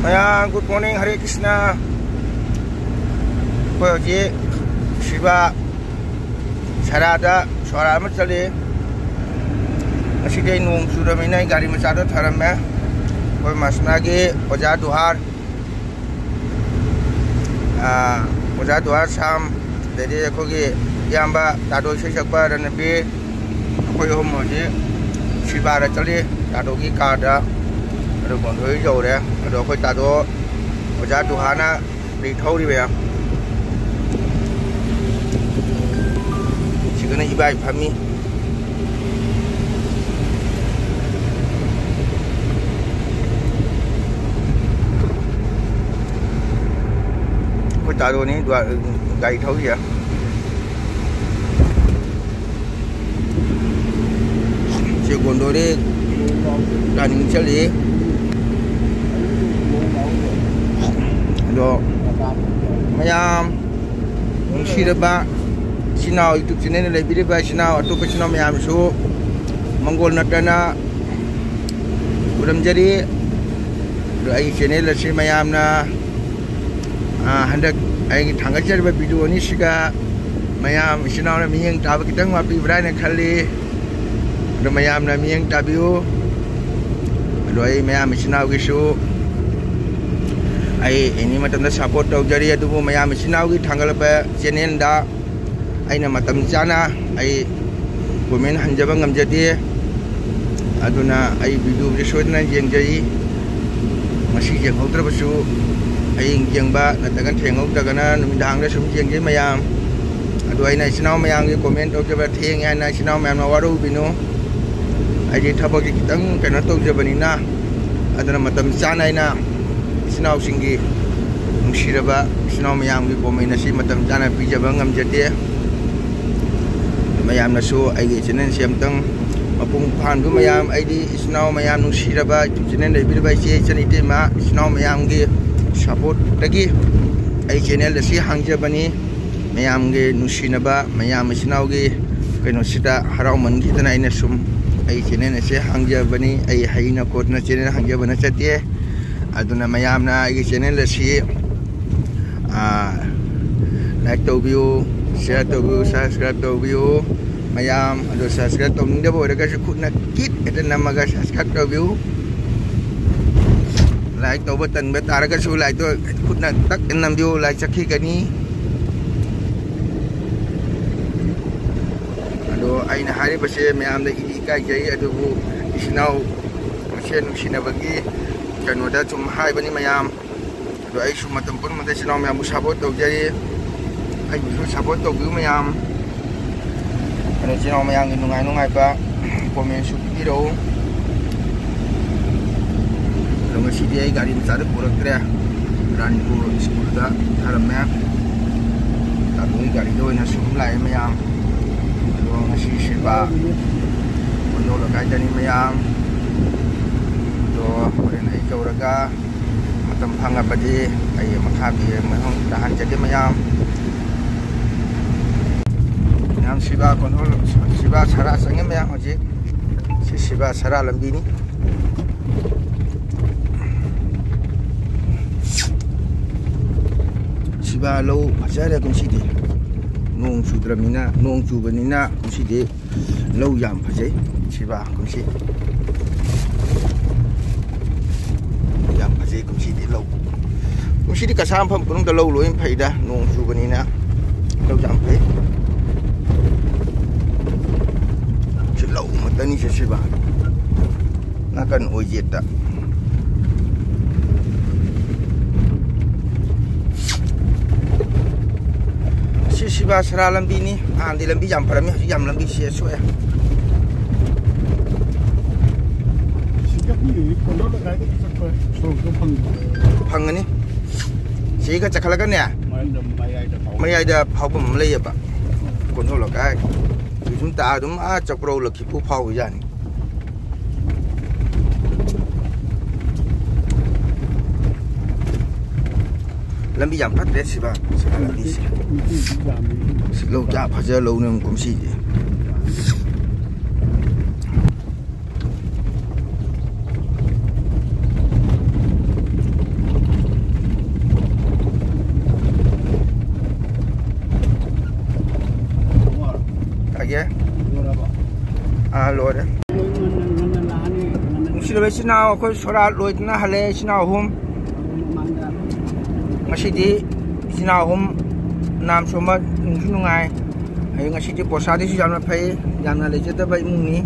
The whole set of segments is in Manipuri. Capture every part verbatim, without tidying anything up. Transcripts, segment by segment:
ꯃꯌꯥꯝ, good morning, Hare Krishna꯫ ꯑꯩꯈꯣꯏ ꯍꯧꯖꯤꯛ ꯁꯤꯕꯥ ꯁꯔꯥꯗ ꯁꯣꯔꯥ ꯑꯃ ꯆꯠꯂꯤ꯫ ꯉꯁꯤꯗꯤ ꯑꯩ ꯅꯣꯡ ꯆꯨꯔꯕꯅꯤꯅ ꯑꯩ ꯒꯥꯔꯤ ꯃꯆꯥꯗꯣ ꯊꯔꯝꯃꯦ꯫ ꯑꯩꯈꯣꯏ ꯃꯁꯅꯥꯒꯤ ꯑꯣꯖꯥ ꯗꯨꯍꯥꯔ, ꯑꯥ, ꯑꯣꯖꯥ ꯗꯨꯍꯥꯔ ꯁꯥꯝ, ꯑꯗꯩꯗꯤ ꯑꯩꯈꯣꯏꯒꯤ ꯏꯌꯥꯝꯕ ꯇꯥꯗꯣ ꯏꯁꯩ ꯁꯛꯄ ꯔꯅꯕꯤꯔ, ꯑꯩꯈꯣꯏ ꯑꯍꯨꯝ ꯍꯧꯖꯤꯛ ꯁꯤꯕꯥꯔ ꯆꯠꯂꯤ꯫ ꯇꯥꯗꯣꯒꯤ ꯀꯥꯔꯗ꯫ ꯑꯗꯨ ꯒꯣꯟꯗꯣꯏ ꯌꯧꯔꯦ꯫ ꯑꯗꯣ ꯑꯩꯈꯣꯏ ꯇꯥꯗꯣ ꯑꯣꯖꯥ ꯗꯨꯍꯥꯅ ꯒꯥꯔꯤ ꯊꯧꯔꯤꯕ꯫ ꯁꯤꯒꯅ ꯏꯕꯥꯏ ꯐꯝꯃꯤ꯫ ꯑꯩꯈꯣꯏ ꯇꯥꯗꯣꯅꯤ ꯒꯥꯔꯤ ꯊꯧꯔꯤꯁꯦ꯫ ꯁꯤ ꯒꯣꯟꯗꯣꯔꯤ ꯇꯥꯅꯤꯡ ꯆꯠꯂꯤ꯫ ꯑꯗꯣ ꯃꯌꯥꯝ ꯅꯨꯡꯁꯤꯔꯕ ꯏꯆꯤꯟ ꯏꯅꯥꯎ, YouTube channel ꯂꯩꯕꯤꯔꯤꯕ ꯏꯆꯤꯟ ꯏꯅꯥꯎ, ꯑꯇꯣꯞꯄ ꯏꯆꯤꯟ ꯏꯅꯥꯎ ꯃꯌꯥꯝꯁꯨ ꯃꯪꯒꯣꯜ ꯅꯠꯇꯅ ꯈꯨꯔꯨꯝꯖꯔꯤ꯫ ꯑꯗꯣ ꯑꯩꯒꯤ channel ꯑꯁꯤ ꯃꯌꯥꯝꯅ, ꯑꯥ, ꯍꯟꯗꯛ ꯑꯩꯒꯤ ꯊꯥꯡꯒꯠꯆꯔꯤꯕ video ꯑꯅꯤꯁꯤꯒ ꯃꯌꯥꯝ ꯏꯆꯤꯟ ꯏꯅꯥꯎꯅ ꯃꯤꯠꯌꯦꯡ ꯇꯥꯕ ꯈꯤꯇꯪ ꯋꯥꯠꯄꯤꯕ꯭ꯔꯥ ꯍꯥꯏꯅ ꯈꯜꯂꯤ꯫ ꯑꯗꯣ ꯃꯌꯥꯝꯅ ꯃꯤꯠꯌꯦꯡ ꯇꯥꯕꯤꯌꯨ꯫ ꯑꯗꯣ ꯑꯩ ꯃꯌꯥꯝ ꯏꯆꯤꯟ ꯏꯅꯥꯎꯒꯤꯁꯨ ꯑꯩ any ꯃꯇꯝꯗ support ꯇꯧꯖꯔꯤ꯫ ꯑꯗꯨꯕꯨ ꯃꯌꯥꯝ ꯏꯆꯤꯟ ꯏꯅꯥꯎꯒꯤ ꯊꯥꯡꯒꯠꯂꯛꯄ channelꯗ ꯑꯩꯅ ꯃꯇꯝ ꯆꯥꯅ ꯑꯩ comment ꯍꯟꯖꯕ ꯉꯝꯖꯗꯦ꯫ ꯑꯗꯨꯅ ꯑꯩ videoꯁꯦ ꯁꯣꯏꯗꯅ ꯌꯦꯡꯖꯩ꯫ ꯉꯁꯤ ꯌꯦꯡꯍꯧꯗ꯭ꯔꯕꯁꯨ ꯍꯌꯦꯡ ꯌꯦꯡꯕ ꯅꯠꯇ꯭ꯔꯒ ꯊꯦꯡꯍꯧꯗ꯭ꯔꯒꯅ ꯅꯨꯃꯤꯗꯥꯡꯗ ꯁꯨꯝ ꯌꯦꯡꯖꯩ ꯃꯌꯥꯝ꯫ ꯑꯗꯣ ꯑꯩꯅ ꯏꯆꯤꯟ ꯏꯅꯥꯎ ꯃꯌꯥꯝꯒꯤ comment ꯇꯧꯖꯕ ꯊꯦꯡꯉꯦ ꯍꯥꯏꯅ ꯏꯆꯤꯟ ꯏꯅꯥꯎ ꯃꯌꯥꯝꯅ ꯋꯥꯔꯧꯕꯤꯅꯨ꯫ ꯑꯩꯗꯤ ꯊꯕꯛꯁꯦ ꯈꯤꯇꯪ ꯀꯩꯅꯣ ꯇꯧꯖꯕꯅꯤꯅ, ꯑꯗꯨꯅ ꯃꯇꯝ ꯆꯥꯅ ꯑꯩꯅ ꯏꯆꯤꯟ ꯏꯅꯥꯎꯁꯤꯡꯒꯤ, ꯅꯨꯡꯁꯤꯔꯕ ꯏꯆꯤꯟ ꯏꯅꯥꯎ ꯃꯌꯥꯝꯒꯤ comment ꯑꯁꯤ ꯃꯇꯝ ꯆꯥꯅ ꯄꯤꯖꯕ ꯉꯝꯖꯗꯦ꯫ ꯃꯌꯥꯝꯅꯁꯨ ꯑꯩꯒꯤ channelꯁꯦ ꯑꯝꯇꯪ ꯃꯄꯨꯡ ꯐꯥꯍꯟꯕꯤꯌꯨ ꯃꯌꯥꯝ꯫ ꯑꯩꯗꯤ ꯏꯆꯤꯟ ꯏꯅꯥꯎ ꯃꯌꯥꯝ ꯅꯨꯡꯁꯤꯔꯕ YouTube channel ꯂꯩꯕꯤꯔꯤꯕ ꯏꯆꯦ ꯏꯆꯟ ꯏꯇꯩꯃ ꯏꯆꯤꯟ ꯏꯅꯥꯎ ꯃꯌꯥꯝꯒꯤ supportꯇꯒꯤ ꯑꯩ channel ꯑꯁꯤ ꯍꯥꯡꯖꯕꯅꯤ꯫ ꯃꯌꯥꯝꯒꯤ ꯅꯨꯡꯁꯤꯅꯕ, ꯃꯌꯥꯝ ꯏꯆꯤꯟ ꯏꯅꯥꯎꯒꯤ ꯀꯩꯅꯣꯁꯤꯗ ꯍꯔꯥꯎꯃꯟꯈꯤꯗꯅ ꯑꯩꯅ ꯁꯨꯝ ꯑꯩ channel ꯑꯁꯦ ꯍꯥꯡꯖꯕꯅꯤ꯫ ꯑꯩ ꯍꯩꯅ ꯈꯣꯠꯅ channel ꯍꯥꯡꯖꯕ ꯅꯠꯆꯗꯦ꯫ ꯑꯗꯨꯅ ꯃꯌꯥꯝꯅ ꯑꯩꯒꯤ channel ꯑꯁꯤ, ꯑꯥ, like ꯇꯧꯕꯤꯌꯨ, share ꯇꯧꯕꯤꯌꯨ, subscribe ꯇꯧꯕꯤꯌꯨ꯫ ꯃꯌꯥꯝ ꯑꯗꯣ subscribe ꯇꯧꯅꯤꯡꯗꯕ ꯑꯣꯏꯔꯒꯁꯨ ꯈꯨꯠꯅ ꯀꯤꯠ ꯍꯦꯛꯇ ꯅꯝꯃꯒ subscribe ꯇꯧꯕꯤꯌꯨ꯫ Like ꯇꯧꯕ ꯇꯟꯕ ꯇꯥꯔꯒꯁꯨ like ꯇꯣ ꯈꯨꯠꯅ ꯇꯛ ꯅꯝꯕꯤꯌꯨ, like ꯆꯠꯈꯤꯒꯅꯤ꯫ ꯑꯗꯣ ꯑꯩꯅ ꯍꯥꯏꯔꯤꯕꯁꯦ ꯃꯌꯥꯝꯗ ꯏꯗꯤ ꯏꯀꯥꯏꯖꯩ, ꯑꯗꯨꯕꯨ ꯏꯆꯤꯟ ꯏꯅꯥꯎ ꯃꯁꯦꯟ ꯅꯨꯡꯁꯤꯅꯕꯒꯤ ꯀꯩꯅꯣꯗ ꯁꯨꯝ ꯍꯥꯏꯕꯅꯤ ꯃꯌꯥꯝ꯫ ꯑꯗꯣ ꯑꯩꯁꯨ ꯃꯇꯝ ꯄꯨꯝꯅꯃꯛꯇ ꯏꯆꯤꯟ ꯏꯅꯥꯎ ꯃꯌꯥꯝꯕꯨ support ꯇꯧꯖꯔꯤ꯫ ꯑꯩꯕꯨꯁꯨ support ꯇꯧꯕꯤꯌꯨ ꯃꯌꯥꯝ꯫ ꯑꯗꯣ ꯏꯆꯤꯟ ꯏꯅꯥꯎ ꯃꯌꯥꯝꯒꯤ ꯅꯨꯡꯉꯥꯏ ꯅꯨꯡꯉꯥꯏꯕ comment ꯁꯨ ꯄꯤꯕꯤꯔꯛꯎ꯫ ꯑꯗꯣ ꯉꯁꯤꯗꯤ ꯑꯩ ꯒꯥꯔꯤ ꯃꯆꯥꯗ ꯄꯨꯔꯛꯇ꯭ꯔꯦ, ꯔꯥꯅꯤꯄꯨꯔ ꯁ꯭ꯀꯨꯜꯗ ꯊꯥꯔꯝꯃꯦ꯫ ꯇꯥꯇꯣꯒꯤ ꯒꯥꯔꯤꯗ ꯑꯣꯏꯅ ꯁꯨꯝ ꯂꯥꯛꯑꯦ ꯃꯌꯥꯝ꯫ ꯑꯗꯣ ꯉꯁꯤ ꯁꯤꯕꯥ ꯀꯣꯟꯗꯣ ꯂꯩꯀꯥꯏꯗꯅꯤ ꯃꯌꯥꯝ꯫ ꯑꯗꯣ ꯍꯣꯔꯦꯟ ꯑꯩ ꯌꯧꯔꯒ ꯃꯇꯝ ꯐꯪꯉꯕꯗꯤ ꯑꯩ ꯃꯈꯥꯒꯤ ꯃꯊꯪ ꯇꯥꯍꯟꯖꯒꯦ ꯃꯌꯥꯝ꯫ ꯃꯌꯥꯝ ꯁꯤꯕꯥ ꯀꯣꯟꯗꯣ, ꯁꯤꯕꯥ ꯁꯔꯥ ꯆꯪꯉꯦ ꯃꯌꯥꯝ ꯍꯧꯖꯤꯛ꯫ ꯁꯤ ꯁꯤꯕꯥ ꯁꯔꯥ ꯂꯝꯕꯤꯅꯤ꯫ ꯁꯤꯕꯥ ꯂꯧ ꯐꯖꯔꯦ ꯀꯨꯝꯁꯤꯗꯤ꯫ ꯅꯣꯡ ꯆꯨꯗ꯭ꯔꯕꯅꯤꯅ, ꯅꯣꯡ ꯆꯨꯕꯅꯤꯅ ꯀꯨꯝꯁꯤꯗꯤ ꯂꯧ ꯌꯥꯝ ꯐꯖꯩ꯫ ꯁꯤꯕꯥ ꯀꯨꯝꯁꯤ ꯌꯥꯝ ꯐꯖꯩ ꯀꯨꯝꯁꯤꯗꯤ ꯂꯧ꯫ ꯀꯨꯝꯁꯤꯗꯤ ꯀꯁꯥ ꯃꯐꯝ ꯄꯨꯝꯅꯃꯛꯇ ꯂꯧ ꯂꯣꯏ ꯐꯩꯗ, ꯅꯣꯡ ꯆꯨꯕꯅꯤꯅ ꯂꯧ ꯌꯥꯝ ꯐꯩ꯫ ꯁꯤ ꯂꯧ ꯉꯥꯛꯇꯅꯤ ꯁꯤ ꯁꯤꯕꯥ꯫ ꯅꯥꯀꯟ ꯑꯣꯏꯖꯦꯠꯇ꯫ ꯁꯤ ꯁꯤꯕꯥ ꯁꯔꯥ ꯂꯝꯕꯤꯅꯤ꯫ ꯍꯥꯟꯅꯗꯤ ꯂꯝꯕꯤ ꯌꯥꯝ ꯐꯔꯝꯃꯤ, ꯍꯧꯖꯤꯛ ꯌꯥꯝ ꯂꯝꯕꯤꯁꯦ ꯁꯣꯛꯑꯦ꯫ ꯁꯤꯗꯒꯤ ꯀꯣꯟꯗꯣ ꯂꯩꯀꯥꯏꯗꯒꯤ ꯆꯠꯄ ꯁꯣꯔꯣꯛꯇꯣ ꯐꯪꯕ꯭ꯔꯣ? ꯐꯪꯒꯅꯤ꯫ ꯁꯤꯒ ꯆꯠꯈꯠꯂꯒꯅꯦ, ꯃꯌꯥꯏꯗ ꯐꯥꯎꯕ꯫ ꯃꯌꯥꯏꯗ ꯐꯥꯎꯐꯝ ꯑꯃ ꯂꯩꯌꯦꯕ꯫ ꯀꯣꯟꯗꯣ ꯂꯩꯀꯥꯏ꯫ ꯁꯨꯝ ꯇꯥ ꯑꯗꯨꯝ ꯑꯥ ꯆꯛꯄ꯭ꯔꯧ ꯂꯛꯈꯤꯄꯨ ꯐꯥꯎꯕ ꯌꯥꯅꯤ꯫ ꯂꯝꯕꯤ ꯌꯥꯝ ꯐꯠꯇ꯭ꯔꯦ ꯁꯤꯕꯥ, ꯁꯤꯕꯥ ꯂꯝꯕꯤꯁꯦ꯫ ꯂꯧ ꯀꯌꯥ ꯐꯖ ꯂꯧꯅꯣ ꯀꯨꯝꯁꯤꯁꯦ꯫ ꯂꯣꯏꯔꯦ꯫ ꯅꯨꯡꯁꯤꯔꯕ ꯏꯆꯤꯟ ꯏꯅꯥꯎ, ꯑꯩꯈꯣꯏ ꯁꯣꯔꯥꯠ ꯂꯣꯏꯗꯅ ꯍꯜꯂꯛꯑꯦ, ꯏꯆꯤꯟ ꯏꯅꯥꯎ ꯑꯍꯨꯝ꯫ ꯉꯁꯤꯗꯤ ꯏꯆꯤꯟ ꯏꯅꯥꯎ ꯑꯍꯨꯝ ꯅꯥꯝ ꯁꯣꯝꯕ ꯅꯨꯡꯁꯨ ꯅꯨꯡꯉꯥꯏ꯫ ꯑꯩ ꯉꯁꯤꯗꯤ ꯄꯣꯁꯥꯗꯤꯁꯨ ꯌꯥꯝꯅ ꯐꯩ, ꯌꯥꯝꯅ ꯂꯩꯖꯗꯕ ꯏꯃꯨꯡꯅꯤ꯫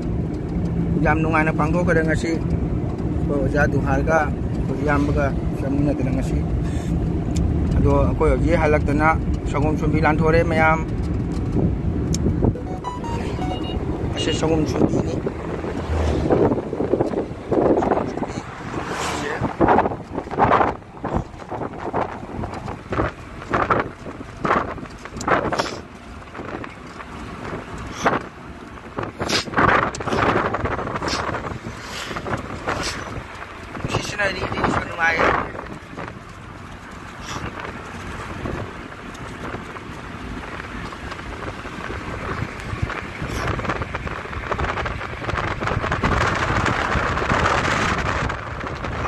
ꯌꯥꯝ ꯅꯨꯡꯉꯥꯏꯅ ꯄꯥꯡꯊꯣꯛꯈ꯭ꯔꯦ ꯉꯁꯤ꯫ ꯑꯩꯈꯣꯏ ꯑꯣꯖꯥ ꯗꯨꯍꯥꯔꯒ ꯑꯩꯈꯣꯏ ꯏꯌꯥꯝꯕꯒ ꯆꯠꯃꯤꯟꯅꯗꯅ ꯉꯁꯤ꯫ ꯑꯗꯣ ꯑꯩꯈꯣꯏ ꯍꯧꯖꯤꯛ ꯍꯜꯂꯛꯇꯅ ꯁꯪꯒꯣꯝ ꯁꯨꯝꯕꯤ ꯂꯥꯟꯊꯣꯔꯦ ꯃꯌꯥꯝ꯫ ꯑꯁꯤ ꯁꯪꯒꯣꯝ ꯁꯨꯝꯕꯤꯅꯤ꯫ ꯁꯤꯁꯤꯅ ꯔꯤ ꯔꯤ ꯁꯨ ꯅꯨꯡꯉꯥꯏꯌꯦ꯫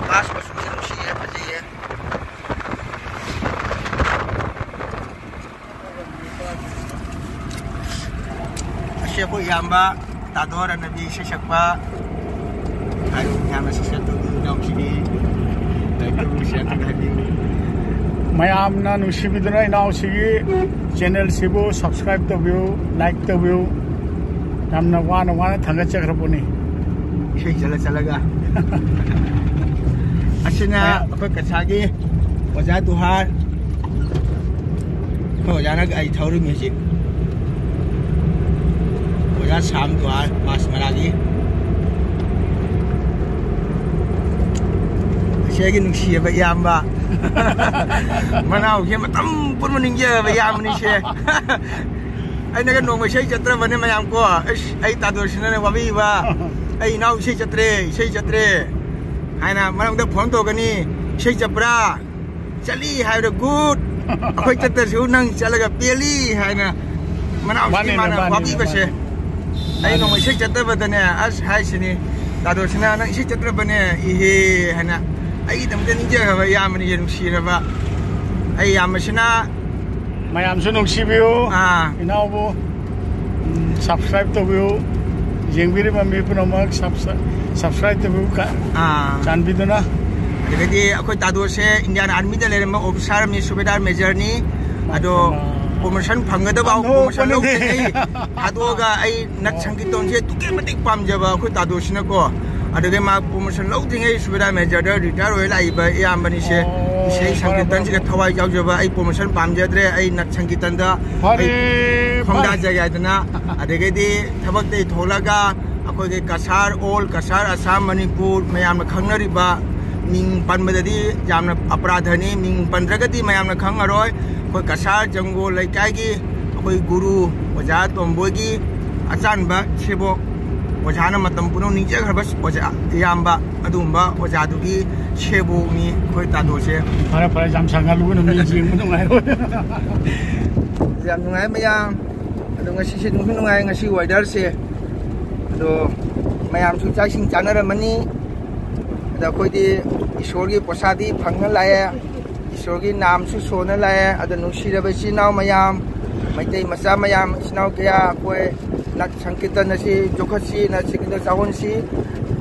ꯑꯀꯥꯁ ꯃꯆꯨꯁꯦ ꯅꯨꯡꯁꯤꯌꯦ, ꯐꯖꯩꯌꯦ꯫ ꯑꯁꯤ ꯑꯩꯈꯣꯏ ꯏꯌꯥꯝꯕ ꯇꯥꯗꯣ ꯔꯅꯕꯤ ꯏꯁꯩ ꯁꯛꯄ꯫ ꯍꯥꯏꯔꯤꯕ ꯃꯌꯥꯝꯅ subscribe ꯇꯧꯕꯤꯌꯨ, ꯏꯅꯥꯎꯁꯤꯒꯤ like ꯇꯧꯕꯤꯌꯨ, share ꯇꯧꯕꯤꯌꯨ, ꯍꯥꯏꯕꯤꯌꯨ꯫ ꯃꯌꯥꯝꯅ ꯅꯨꯡꯁꯤꯕꯤꯗꯨꯅ ꯏꯅꯥꯎꯁꯤꯒꯤ channel ꯁꯤꯕꯨ subscribe ꯇꯧꯕꯤꯌꯨ, like ꯇꯧꯕꯤꯌꯨ꯫ ꯌꯥꯝꯅ ꯋꯥꯅ ꯋꯥꯅ ꯊꯥꯡꯒꯠꯆꯈ꯭ꯔꯕꯅꯤ꯫ ꯏꯁꯩ ꯆꯠꯂ ꯆꯠꯂꯒ꯫ ꯑꯁꯤꯅ ꯑꯩꯈꯣꯏ ꯀꯁꯥꯒꯤ ꯑꯣꯖꯥ ꯗꯨꯍꯥꯔ꯫ ꯑꯩꯈꯣꯏ ꯑꯣꯖꯥꯅ ꯒꯥꯔꯤ ꯊꯧꯔꯤꯃꯤ ꯍꯧꯖꯤꯛ꯫ ꯑꯣꯖꯥ ꯁꯥꯝ ꯗꯨꯍꯥꯔ ꯃꯥꯁ ꯃꯔꯥꯒꯤ꯫ ꯑꯁꯤ ꯑꯩꯒꯤ ꯅꯨꯡꯁꯤꯔꯕ ꯏꯌꯥꯝꯕ꯫ ꯃꯅꯥꯎꯁꯦ ꯃꯇꯝ ꯄꯨꯝꯕ ꯅꯤꯡꯖꯕ ꯏꯌꯥꯝꯕꯅꯤꯁꯦ꯫ ꯑꯩꯅꯒ ꯅꯣꯡꯃ ꯏꯁꯩ ꯆꯠꯇ꯭ꯔꯕꯅꯦ ꯃꯌꯥꯝ ꯀꯣ꯫ ꯑꯁ, ꯑꯩ ꯇꯥꯗꯣꯔꯁꯤꯅꯅꯦ ꯋꯥꯕꯤꯕ꯫ "ꯑꯩ ꯏꯅꯥꯎ ꯏꯁꯩ ꯆꯠꯇ꯭ꯔꯦ, ꯏꯁꯩ ꯆꯠꯇ꯭ꯔꯦ" ꯍꯥꯏꯅ ꯃꯔꯛꯇ phone ꯇꯧꯒꯅꯤ꯫ "ꯏꯁꯩ ꯆꯠꯄ꯭ꯔꯥ?" "ꯆꯠꯂꯤ" ꯍꯥꯏꯕꯗ good꯫ ꯑꯩꯈꯣꯏ ꯆꯠꯇ꯭ꯔꯁꯨ ꯅꯪ ꯆꯠꯂꯒ ꯄꯦꯜꯂꯤ ꯍꯥꯏꯅ ꯃꯅꯥꯎꯁꯤꯒꯤ ꯃꯥꯅꯤꯅꯦ, ꯃꯥꯅ ꯃꯥꯅꯤꯅꯦ, ꯋꯥꯕꯤꯕꯁꯦ꯫ ꯃꯥꯅꯤꯅꯦ꯫ ꯑꯩ ꯅꯣꯡꯃ ꯏꯁꯩ ꯆꯠꯇꯕꯗꯅꯦ, ꯑꯁ ꯍꯥꯏꯁꯤꯅꯤ, ꯇꯥꯗꯣꯔꯁꯤꯅ "ꯅꯪ ꯏꯁꯩ ꯆꯠꯇ꯭ꯔꯕꯅꯦ, ꯏꯍꯦ" ꯍꯥꯏꯅ ꯑꯩꯒꯤꯗꯃꯛꯇ ꯅꯤꯡꯖꯈ꯭ꯔꯕ ꯏꯌꯥꯝꯕꯅꯤꯁꯦ, ꯅꯨꯡꯁꯤꯔꯕ ꯑꯩ ꯏꯌꯥꯝꯕꯁꯤꯅ꯫ ꯃꯌꯥꯝꯁꯨ ꯅꯨꯡꯁꯤꯕꯤꯌꯨ꯫ ꯑꯥ꯫ ꯏꯅꯥꯎꯕꯨ, ꯎꯝ, subscribe ꯇꯧꯕꯤꯌꯨ꯫ ꯌꯦꯡꯕꯤꯔꯤꯕ ꯃꯤ ꯄꯨꯝꯅꯃꯛ subscribe ꯇꯧꯕꯤꯌꯨ꯫ ꯑꯥ꯫ ꯆꯥꯟꯕꯤꯗꯨꯅ꯫ ꯑꯗꯒꯤꯗꯤ ꯑꯩꯈꯣꯏ ꯇꯥꯗꯣꯁꯦ Indian Armyꯗ ꯂꯩꯔꯝꯕ officer ꯑꯃꯅꯤ, ꯁꯨꯕꯦꯗꯥꯔ majorꯅꯤ꯫ ꯑꯗꯣ promotion ꯐꯪꯒꯗꯕ, promotion ꯂꯧꯗ꯭ꯔꯤꯉꯩ ꯊꯥꯗꯣꯛꯑꯒ ꯑꯩ ꯅꯠ ꯁꯪꯀꯤꯔꯇꯟꯁꯦ ꯑꯗꯨꯛꯀꯤ ꯃꯇꯤꯛ ꯄꯥꯝꯖꯕ ꯑꯩꯈꯣꯏ ꯇꯥꯗꯣꯁꯤꯅꯀꯣ꯫ ꯑꯗꯨꯗꯒꯤ ꯃꯥ promotion ꯂꯧꯗ꯭ꯔꯤꯉꯩ ꯁꯨꯕꯦꯗꯥꯔ majorꯗ retire ꯑꯣꯏ ꯂꯥꯛꯏꯕ ꯏꯌꯥꯝꯕꯅꯤꯁꯦ꯫ ꯏꯁꯩ ꯁꯪꯀꯤꯔꯇꯟꯁꯤꯒ ꯊꯋꯥꯏ ꯌꯥꯎꯖꯕ, ꯑꯩ promotion ꯄꯥꯝꯖꯗ꯭ꯔꯦ, ꯑꯩ ꯅꯠ ꯁꯪꯀꯤꯔꯇꯟꯗ ꯑꯩ ꯈꯣꯡꯗꯥꯖꯒꯦ ꯍꯥꯏꯗꯅ꯫ ꯑꯗꯒꯤꯗꯤ ꯊꯕꯛꯇꯩ ꯊꯣꯛꯂꯒ ꯑꯩꯈꯣꯏꯒꯤ ꯀꯁꯥꯔ, all ꯀꯁꯥꯔ, ꯑꯁꯥꯝ, ꯃꯅꯤꯄꯨꯔ ꯃꯌꯥꯝꯅ ꯈꯪꯅꯔꯤꯕ, ꯃꯤꯡ ꯄꯟꯕꯗꯗꯤ ꯌꯥꯝꯅ ꯑꯄꯔꯥꯙꯅꯤ, ꯃꯤꯡ ꯄꯟꯗ꯭ꯔꯒꯗꯤ ꯃꯌꯥꯝꯅ ꯈꯪꯉꯔꯣꯏ꯫ ꯑꯩꯈꯣꯏ ꯀꯁꯥꯔ ꯖꯪꯒꯣꯜ ꯂꯩꯀꯥꯏꯒꯤ ꯑꯩꯈꯣꯏ ꯒꯨꯔꯨ ꯑꯣꯖꯥ ꯇꯣꯝꯕꯣꯏꯒꯤ ꯑꯆꯥꯟꯕ ꯁꯦꯕꯣꯛ, ꯑꯣꯖꯥꯅ ꯃꯇꯝ ꯄꯨꯝꯅꯃꯛ ꯅꯤꯡꯖꯈ꯭ꯔꯕ ꯑꯣꯖꯥ ꯏꯌꯥꯝꯕ, ꯑꯗꯨꯒꯨꯝꯕ ꯑꯣꯖꯥꯗꯨꯒꯤ ꯁꯦꯕꯣꯛꯅꯤ ꯑꯩꯈꯣꯏ ꯇꯥꯗꯣꯁꯦ꯫ ꯐꯔꯦ, ꯐꯔꯦ, ꯌꯥꯝ ꯁꯥꯡꯍꯜꯂꯨꯒꯅꯨ, ꯃꯤ ꯌꯦꯡꯕ ꯅꯨꯡꯉꯥꯏꯔꯣꯏ꯫ ꯌꯥꯝ ꯅꯨꯡꯉꯥꯏ ꯃꯌꯥꯝ꯫ ꯑꯗꯣ ꯉꯁꯤꯁꯦ ꯅꯨꯡꯁꯨ ꯅꯨꯡꯉꯥꯏ, ꯉꯁꯤ weatherꯁꯦ꯫ ꯑꯗꯣ ꯃꯌꯥꯝꯁꯨ ꯆꯥꯛ ꯏꯁꯤꯡ ꯆꯥꯅꯔꯝꯃꯅꯤ꯫ ꯑꯗ ꯑꯩꯈꯣꯏꯗꯤ ꯏꯁꯣꯔꯒꯤ ꯄ꯭ꯔꯁꯥꯗꯤ ꯐꯪꯅ ꯂꯥꯛꯑꯦ, ꯏꯁꯣꯔꯒꯤ ꯅꯥꯝꯁꯨ ꯁꯣꯟꯅ ꯂꯥꯛꯑꯦ꯫ ꯑꯗꯣ ꯅꯨꯡꯁꯤꯔꯕ ꯏꯆꯤꯟ ꯏꯅꯥꯎ ꯃꯌꯥꯝ, ꯃꯩꯇꯩ ꯃꯆꯥ ꯃꯌꯥꯝ, ꯏꯆꯤꯟ ꯏꯅꯥꯎ ꯀꯌꯥ ꯑꯩꯈꯣꯏ ꯅꯠ ꯁꯪꯀꯤꯔꯇꯟ ꯑꯁꯤ ꯌꯣꯛꯈꯠꯁꯤ, ꯅꯠ ꯁꯪꯀꯤꯔꯇꯟ ꯆꯥꯎꯍꯟꯁꯤ꯫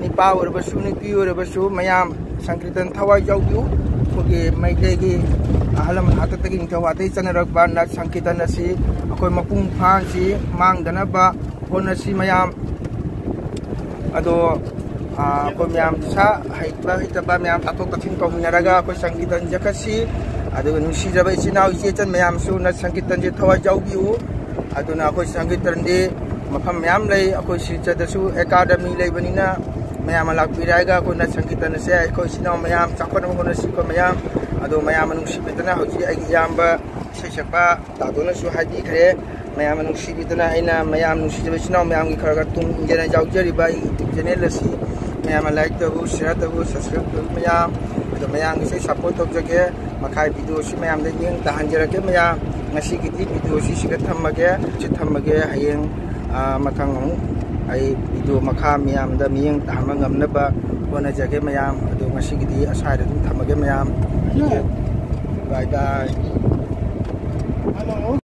ꯅꯤꯄꯥ ꯑꯣꯏꯔꯕꯁꯨ, ꯅꯨꯄꯤ ꯑꯣꯏꯔꯕꯁꯨ, ꯃꯌꯥꯝ ꯁꯪꯀꯤꯔꯇꯟ ꯊꯋꯥꯏ ꯌꯥꯎꯕꯤꯌꯨ꯫ ꯑꯩꯈꯣꯏꯒꯤ ꯃꯩꯇꯩꯒꯤ ꯑꯍꯜ ꯂꯃꯟ ꯍꯥꯛꯇꯛꯇꯒꯤ ꯅꯤꯡꯊꯧ ꯍꯥꯛꯇꯛꯇꯒꯤ ꯆꯠꯅꯔꯛꯄ ꯅꯠ ꯁꯪꯀꯤꯔꯇꯟ ꯑꯁꯤ ꯑꯩꯈꯣꯏ ꯃꯄꯨꯡ ꯐꯥꯍꯟꯁꯤ, ꯃꯥꯡꯗꯅꯕ ꯍꯣꯠꯅꯁꯤ ꯃꯌꯥꯝ꯫ ꯑꯗꯣ, ꯑ, ꯑꯩꯈꯣꯏ ꯃꯌꯥꯝ ꯁꯥ ꯍꯩꯕ ꯍꯩꯇꯕ ꯃꯌꯥꯝ ꯇꯥꯊꯣꯛ ꯇꯥꯁꯤꯟ ꯇꯧꯃꯤꯟꯅꯔꯒ ꯑꯩꯈꯣꯏ ꯁꯪꯀꯤꯔꯇꯟ ꯌꯣꯛꯈꯠꯁꯤ꯫ ꯑꯗꯨꯒ ꯅꯨꯡꯁꯤꯖꯕ ꯏꯆꯤꯟ ꯏꯅꯥꯎ ꯏꯆꯦ ꯏꯆꯟ ꯃꯌꯥꯝꯁꯨ ꯅꯠ ꯁꯪꯀꯤꯔꯇꯟꯁꯦ ꯊꯋꯥꯏ ꯌꯥꯎꯕꯤꯌꯨ꯫ ꯑꯗꯨꯅ ꯑꯩꯈꯣꯏ ꯁꯪꯀꯤꯔꯇꯟꯗꯤ ꯃꯐꯝ ꯃꯌꯥꯝ ꯂꯩ꯫ ꯑꯩꯈꯣꯏ ꯁꯤꯜꯆꯔꯗꯁꯨ academy ꯂꯩꯕꯅꯤꯅ ꯃꯌꯥꯝ ꯑꯃ ꯂꯥꯛꯄꯤꯔꯦ ꯍꯥꯏꯔꯒ ꯑꯩꯈꯣꯏ ꯅꯠ ꯁꯪꯀꯤꯔꯇꯟ ꯑꯁꯦ ꯑꯩꯈꯣꯏ ꯏꯆꯤꯟ ꯏꯅꯥꯎ ꯃꯌꯥꯝ ꯆꯥꯎꯈꯠꯅꯕ ꯍꯣꯠꯅꯁꯤ ꯑꯩꯈꯣꯏ ꯃꯌꯥꯝ꯫ ꯑꯗꯣ ꯃꯌꯥꯝꯅ ꯅꯨꯡꯁꯤꯕꯤꯗꯅ ꯍꯧꯖꯤꯛ ꯑꯩꯒꯤ ꯏꯌꯥꯝꯕ ꯏꯁꯩ ꯁꯛꯄ ꯇꯥꯗꯣꯅꯁꯨ ꯍꯥꯏꯕꯤꯈ꯭ꯔꯦ꯫ ꯃꯌꯥꯝꯅ ꯅꯨꯡꯁꯤꯕꯤꯗꯅ ꯑꯩꯅ ꯃꯌꯥꯝ ꯅꯨꯡꯁꯤꯖꯕ ꯏꯆꯤꯟ ꯏꯅꯥꯎ ꯃꯌꯥꯝꯒꯤ ꯈꯔ ꯈꯔ ꯇꯨꯡ ꯏꯟꯖꯅ ꯌꯥꯎꯖꯔꯤꯕ ꯑꯩꯒꯤ YouTube channel ꯑꯁꯤ ꯃꯌꯥꯝꯅ like ꯇꯧꯕꯤꯌꯨ, share ꯇꯧꯕꯤꯌꯨ, subscribe ꯇꯧꯕꯤꯌꯨ ꯃꯌꯥꯝ꯫ ꯑꯗꯣ ꯃꯌꯥꯝꯒꯤꯁꯨ ꯑꯩ support ꯇꯧꯖꯒꯦ꯫ ꯃꯈꯥꯒꯤ video ꯑꯁꯤ ꯃꯌꯥꯝꯗ ꯃꯤꯠꯌꯦꯡ ꯇꯥꯍꯟꯖꯔꯛꯀꯦ ꯃꯌꯥꯝ꯫ ꯉꯁꯤꯒꯤꯗꯤ video ꯑꯁꯤ ꯁꯤꯗ ꯊꯝꯃꯒꯦ, ꯁꯤ ꯊꯝꯃꯒꯦ꯫ ꯍꯌꯦꯡ, ꯑ, ꯃꯊꯪ ꯑꯃꯨꯛ ꯑꯩ video ꯃꯈꯥ ꯃꯌꯥꯝꯗ ꯃꯤꯠꯌꯦꯡ ꯇꯥꯍꯟꯕ ꯉꯝꯅꯕ ꯍꯣꯠꯅꯖꯒꯦ ꯃꯌꯥꯝ꯫ ꯑꯗꯣ ꯉꯁꯤꯒꯤꯗꯤ ꯑꯁ꯭ꯋꯥꯏꯗ ꯑꯗꯨꯝ ꯊꯝꯃꯒꯦ ꯃꯌꯥꯝ꯫ Bye bye꯫